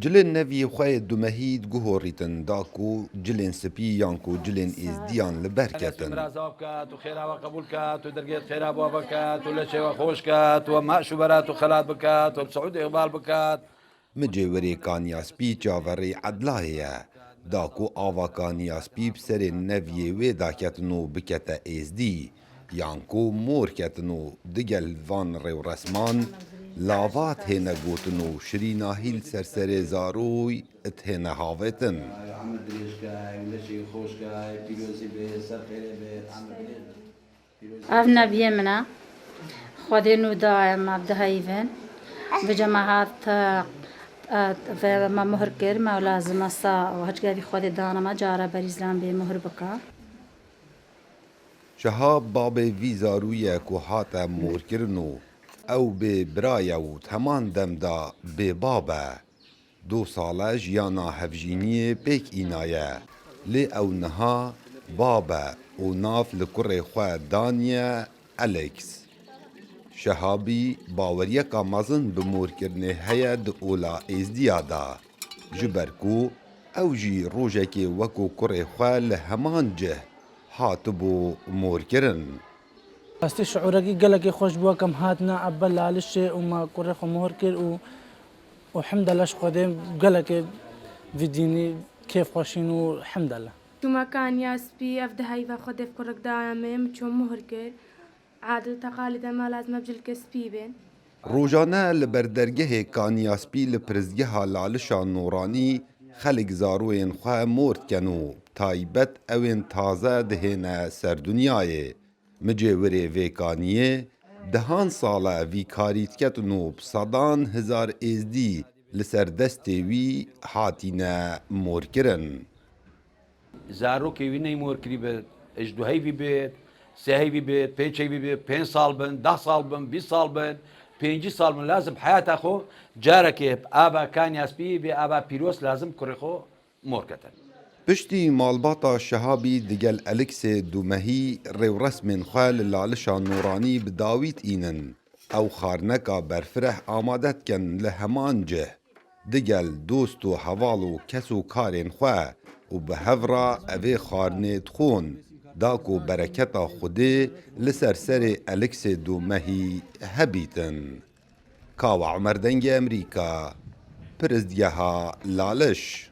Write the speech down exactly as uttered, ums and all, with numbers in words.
Cilên neviyê xwe yê dumehî diguhorîtin, da ku cilên spî yan ku cilên êzdiyan li ber ketin. Miraza bikat û xêra we qebûl kat û dergêt xêra bi we bikat û leşê we xweş kat û we maş û berat û xelat bikat û bi siûd ê îqbal bikat. Micêwirê Kaniya Spî çaverê Edlayê ye. Da ku ava Kaniya Spî bi serê neviyê wê daketin û bikete êzdî, yan ku mor ketin û digel van rêwresman lava têne gotin û şirînahî li ser serê zaroy têne havêtin. Emer dirêj ke, leşê xweş ke, pîrozî be, ser xêrê be, emer dirêj be. Ev neviyê min e. Xwedê nû daye me bi diheyvin. Vêca me hat, e, e, ve me muhr kir, me lazim e sa û hiç gevî Xwedê dana me cara berî zilam bê muhr bika. Şehab babê vî zarû ye ku hate morkirin û ew bê bira ye û heman dem de bê bab e. Du sal e jiyana hevjîniyê pêk înaye, lê ew niha bab e û nav li kurê xwe daniye Alex. Şehabî baweriyeka mezin bi morkirinê heye di ola êzdiya de, ji ber ku ew jî rojekê wekû kurê xwe li heman cih hatibû morkirin. Rastî şiûrekî gelekî xweş bû, kem hatina ebbe lalişê û me kurê xwe mohr kir û û hemdele ji Xwedê gelekê vî dînî kêf xweşîn û hemdele. Tûmekan ya spî ev di heyva Xwedê bi kurik daye me, min çû mohr kir. Adil teqalîdê me lazim e bi cilkê spî bên. Rojane li ber dergehê Kaniya Spî li pirsgeha Lalişa Noranî xelk zaroyên xwe mor dikin û taybet ewên taze dihêne ser dinyayê. Micêwirê vê kaniyê dehan sal e vî karî diketin û bi sedan hizar êzdî li ser destê wî hatîne morkirin. Zarokê wî ney morkirî be, ji du heyvî be, sê heyvî be, pênc heyvî be, pênc sal bin, deh sal bin, bîst sal bin, pêncî sal bin, lazim heyata xwe carekê ava Kaniya Spî bê ava pîroz lazim kurê xwe mor ketin. Piştî malbata Şehabî digel Eliksê Dumehî rêwresmên xwe li Lalişa Noranî bi dawî dînin. Ew xarneka berfireh amade dikin li heman cih. Digel dost û heval û kes û karên xwe û bi hev re evê xarnê dixwin, da ku bereketa Xwedê li ser serê Eliksê Dumehî hebîtin. Kawa Omer Dengê Emerîka, Pirsgeha Laliş.